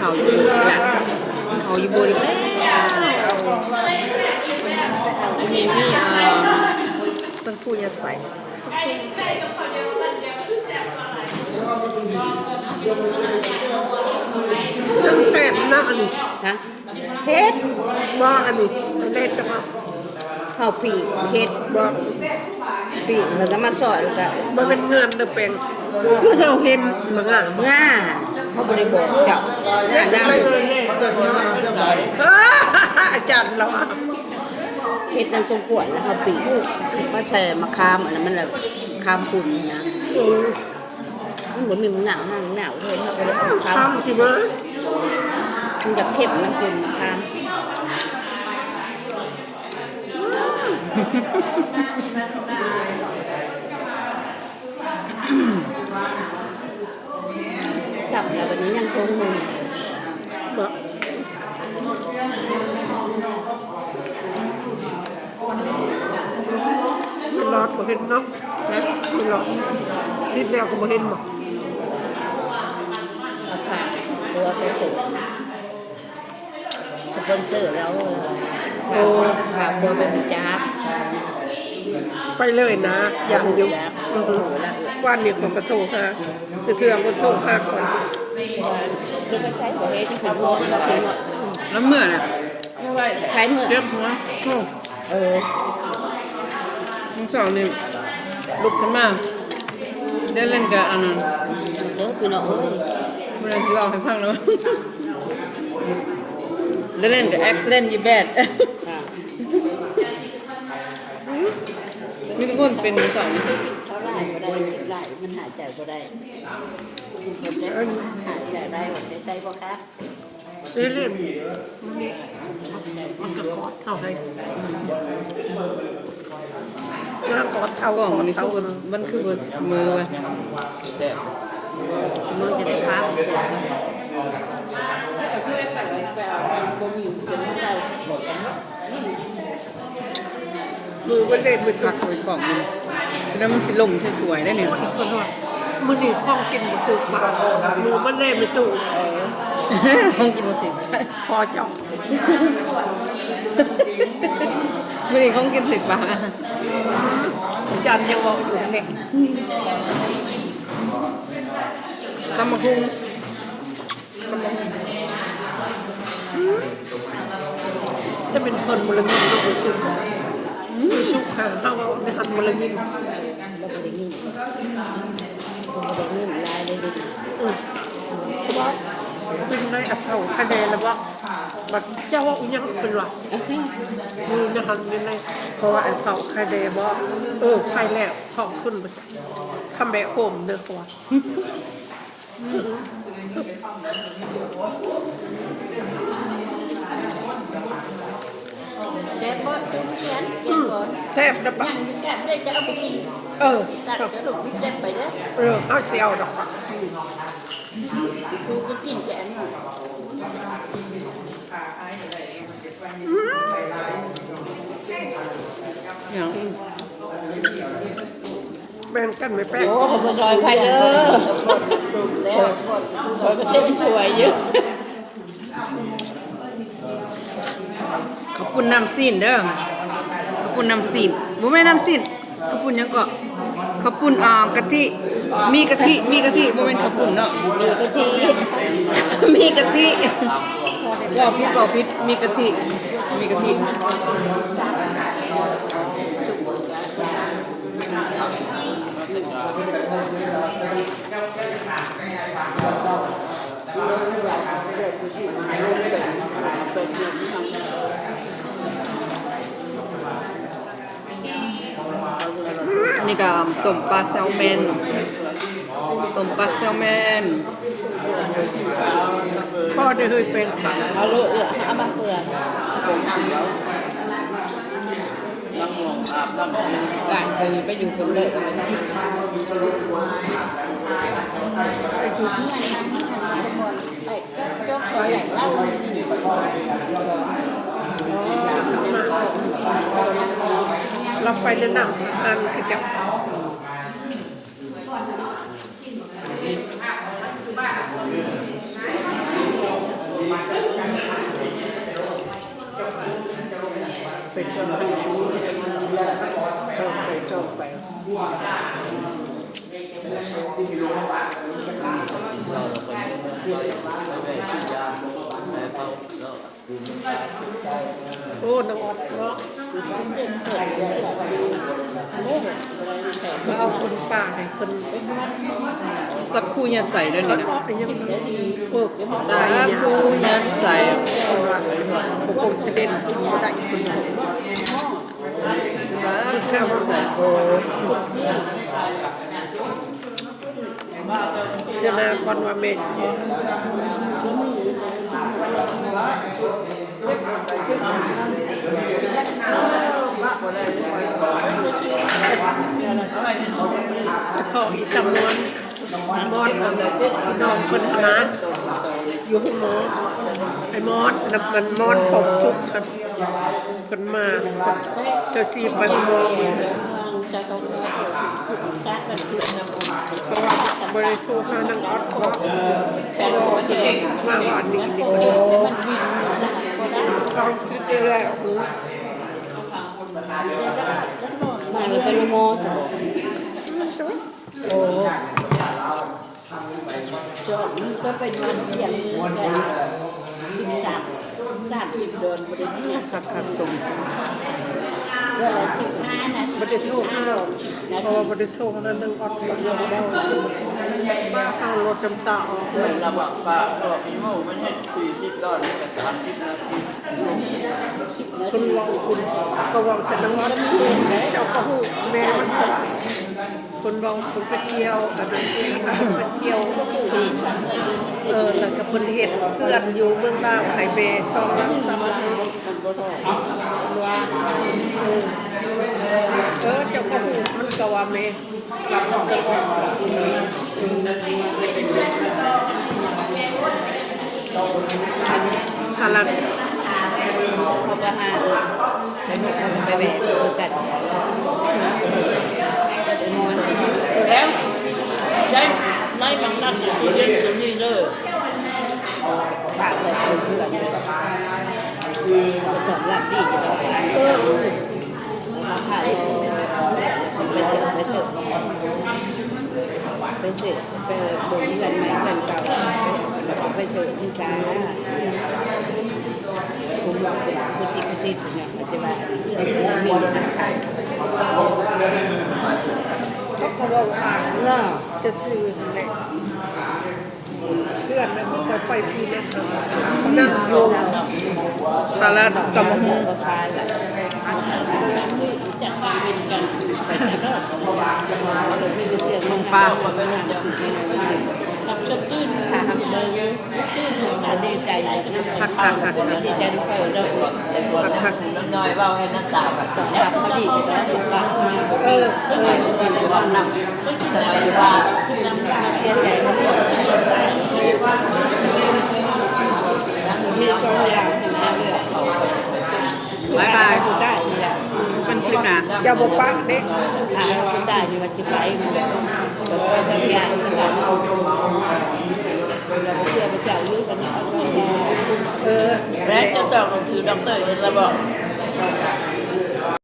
ເຂົ້າຢູ່ບົວອີກແລ້ວ ເຂົ້າຢູ່ບົວອີກແລ້ວ. ນີ້ມີ ເອີ ສັງຄູຍາໄຊ ເລື່ອງແຕກນະອັນນີ້ ຮະ ເຜັດບໍ່? ອັນນີ້ເຜັດຈັກເນາະ ເຮົາປີ້ເຜັດບໍ່? ປີ້ແລ້ວກໍມາຊອຍ ແລ້ວກໍບໍ່ແມ່ນງາມເດີແປງ ຄືເຮົາເຫັນມາງາມ ງາມ ເຮົາບໍ່ໄດ້ບອກເຈົ້າ ງາມນຳ ອາຈານລາວວ່າເຜັດນຳສົມຄວນ ແລ້ວເຮົາປີ້ມາໃສ່ມະຂາມ ອັນນັ້ນມັນລະ ຂາມປຸ້ນນະ ເອີ ມັນບໍ່ມີໝາກນາວ ຫາງນາວເລີຍ ເຮົາກໍເລີຍເອົາ ຄຳຊິເບິ່ງ ມັນຢາກເຄັມນຳຄົນມາຄຳ. ຊ້ຳແລ້ວບັດນີ້ຍັງຄົງໜຶ່ງເນາະ. ມີຫຼອດບໍ່ເຫັນເນາະ ມີຫຼອດ ຕິດແລ້ວກໍບໍ່ເຫັນບໍ່? ເອົາຜ້າຕົວໄປເສີບ ສະປອນເຊີແລ້ວ ໂອ້ ຖ້າບໍ່ຮູ້ຈັກ ໄປເລີຍນະ ຢ້ານຢູ່. ອື ວານນີ້ຂ້ອຍກໍໂທຫາ ຊິເທື່ອບໍ່ໂທຫາກ່ອນ ລະເມື່ອນະ ໃຜເມື່ອ ເຈັບຫົວ. ໂອ້ ເອີ ມື້ເຊົ້ານີ້ລຸກຂຶ້ນມາ ໄດ້ຫຼິ້ນກັບອັນນັ້ນເດີພີ່ນ້ອງເອີຍ ບໍ່ໄດ້ຊິເວົ້າໃຫ້ຟັງເນາະ ໄດ້ຫຼິ້ນກັບ accident you bad. ມີແຕ່ຄົນເປັນ ເຂົາຫຼາຍບໍ່ໄດ້ ກິນຫຼາຍມັນຫາຍໃຈບໍ່ໄດ້ ຫາຍໃຈໄດ້ ໄດ້ໃສ່ບໍ່ຄະ? ເອີ ເລີຍ ມັນນີ້ ມັນກໍກອດເຮົາໃຫ້ ມາກອດເຮົາ ກ້ອງນີ້ຄືບໍ່ ມັນຄືບໍ່ສະເໝີວ່າ ເໝີຈະໄດ້ຄາບ. ໝູມັນເລນໄປຕຸກ ຄັກເລີຍກ້ອງນີ້ ແລ້ວມັນຊິລົງໃສ່ຖ້ວຍໄດ້ນີ້. ເພິ່ນວ່າມື້ນີ້ຂອງກິນບໍ່ຖືກປາກ ໝູມັນເລນໄປຕຸກ ຂອງກິນບໍ່ຖືກປາກ ພໍເຈົ້າ ມື້ນີ້ຂອງກິນຖືກປາກ ຈັນຍັງເວົ້າຢູ່ນີ້. ຕຳບັກຫຸ່ງ ອືມ ຈະເປັນເພິ່ນບໍ່ລະຍິນເນາະ ບໍ່ສຸກ ອືມ ບໍ່ສຸກ ຫາເຮົາເວົ້າໃນຫັ້ນບໍ່ລະຍິນ ບໍ່ໄດ້ຍິນ ບໍ່ໄດ້ຍິນຫຼາຍເລີຍ. ເອີ ເວົ້າເປັນໄດ ອາເຖົ້າໄຄແດ່ລະບໍ່? ບັດເຈົ້າເວົ້າອີ່ຫຍັງເພິ່ນວ່າ ຢູ່ໃນຫັ້ນ ຢູ່ໃນ ເພາະວ່າອາເຖົ້າໄຄແດ່ບໍ່? ເອີ ໄຄແລ້ວ ທ້ອງຂຶ້ນ ຄຳແບະໂຮມເດີ ເຂົາວ່າ. ແຊບບໍ່? ຈຸ້ມແຂນ ແຊບບໍ່? ແຊບນະປະ ຍັງຢູ່ແກ້ມເດ້ ຈະເອົາໄປກິນ. ເອີ ຕັກໃສ່ລູກ ແຊບໄປເດີ. ເອີ ເຮົາຊິເອົາດອກປະ ອືມ ກູກໍກິນແກງ. ອືມ ຫຍັງ? ແບ່ງກັນແມ່ແປ້ງ. ໂອ້ ບໍ່ຊ່ອຍໃຜເດີ ຊ່ອຍບໍ່ເຕັມຖ້ວຍຢູ່. ເຂົ້າປຸ້ນນ້ຳຊີ້ນເດີ ເຂົ້າປຸ້ນນ້ຳຊີ້ນ ບໍ່ແມ່ນນ້ຳຊີ້ນ ເຂົ້າປຸ້ນຫຍັງເກາະ? ເຂົ້າປຸ້ນ ອ່າ ກະທິ ມີກະທິ ມີກະທິ ບໍ່ແມ່ນເຂົ້າປຸ້ນເນາະ ມີກະທິ ມີກະທິ ເວົ້າຜິດ ເວົ້າຜິດ ມີກະທິ ມີກະທິ. ອັນນີ້ກໍຕົ້ມປາແຊວແມນ ຕົ້ມປາແຊວແມນ ພໍໄດ້ເຮີ້ຍເປັນ ເອົາໂລດ ເອື້ອ ເອົາມາເປືອ ຫຼາຍຄົນໄປຢູ່ຄົນເດີ ໄປຢູ່ເຮືອນນະ ໄປ ລາວໄປແນະນຳທະຫານເຂົາເຈົ້າ. ເ ໄປຊອກໄປ ຊອກໄປ ຊອກໄປ. ໂອ້ ນ້ອງອອດເນາະ ມາເອົາຄົນປ່າໃຫ້ເພິ່ນ ສັກຄູຍາໄຊເດ້ນີ້ນະ ໂອ້ ສາຄູຍາໄຊ ເພິ່ນວ່າ ໂອ້ ກົງສະເດັດກິນບໍ່ໄດ້ເພິ່ນວ່າ ສາຄູຍາໄຊ ໂອ້. ເດີນາກ່ອນວ່າແມ່ຊິ ຂໍອີຕາມອນ ມອນອັນພີ່ນ້ອງເພິ່ນຫັ້ນນະ ຢູ່ໂຮງໝໍ ໄອ້ມອນ ອັນນັ້ນມັນມອນຂອງສຸກຫັ້ນ. ເພິ່ນມາ ເຈົ້າຊິໄປຮອດ ເພາະວ່າບໍ່ໄດ້ໂທຫານາງອອດເນາະ ເພາະວ່າມາວານນີ້ນີ້ ໂອ້ ຕ້ອງຊິໄດ້ແລ້ວ ມາແລ້ວໄປໂຮງໝໍຊະບໍ? ໂອ້ ເຈາະມັນກໍໄປນອນພຽງ ສິບສາມ ສາມສິບດອນບໍ່ໄດ້ ຄັກໆ ຕົງ ເດືອນລະສິບຫ້ານາທີ ບໍ່ໄດ້ໂທຫາ ເພາະວ່າບໍ່ໄດ້ໂທຫານາງອອດ ເວົ້າ ເວົ້າ ເຮົາໂລດນ້ຳຕາອອກ ລະບາກປາກອອກ ອີໂມມັນເຮັດສີ່ສິບດອນ ມັນກໍສາມສິບນາທີ ເພິ່ນເວົ້າ ເພິ່ນກໍເວົ້າໃສ່ນາງອອດ ເຈົ້າກໍຮູ້ ແມ່ມັນກໍ ເພິ່ນເວົ້າເພິ່ນໄປທ່ຽວ ອັນນັ້ນ ໄປທ່ຽວຈີນ ເອີ ແລ້ວກໍເພິ່ນເຮັດເຮືອນຢູ່ເມືອງລາວໃຫ້ແມ່ສອງຫຼັງສາມຫຼັງ ວ່າ ເອີ ເຈົ້າກໍຮູ້ ມັນກໍວ່າແມ່ ສະຫຼັດ ເຂົາກໍຫາ ໄປໝົດ ເຮົາກໍໄປແວະຄືກັນ ແລ້ວໄດ້ ໄດ້ມັກນັດຢູ່ຕູ້ເຢັນຕົວນີ້ເດີ ຝາກໄວ້ເພື່ອນ ແລ້ວກໍຕ້ອນຮັບດີຢູ່ດອກ ເອີ ເອີ ໄປເຊີ ໄປເຊີ ໄປເຊີ ໄປເບິ່ງເຮືອນໃໝ່ເຮືອນເກົ່າ ແລ້ວກໍໄປເຊີຄືກັນ ຜູ້ເມືອງຜູ້ ຜູ້ທີ່ ຜູ້ທີ່ ຜູ້ຫຍັງ ເຂົາກໍເວົ້າວ່າ ເອີ ຈະຊື້ຫັ້ນແຫຼະ ເພື່ອນມັນກໍໄປປີນັ້ນ ນັ້ນຢູ່ ສະຫຼັດ ຕຳບັກຫຸ່ງ ໝຸ່ງປາ ຄັກໆ ຄັກໆ ດີໃຈນຳເຂົາເດີ ຄັກໆ ນ້ອຍເວົ້າໃຫ້ນ້ຳຕາບັດ ເອີ ເອີ ເປັນຄວາມນຳ ບາຍບາຍ ເປັນຄລິບໜ້າ ເຈົ້າບໍ່ປະເດ້ ອ່າ ຜູ້ຕາຍນີ້ວ່າຊິໄປ ໄປສັກຢາຄືກັນ ເອີ ແລ້ວຈະສອບໜັງສືດັອກເຕີເຮັດລະບໍ?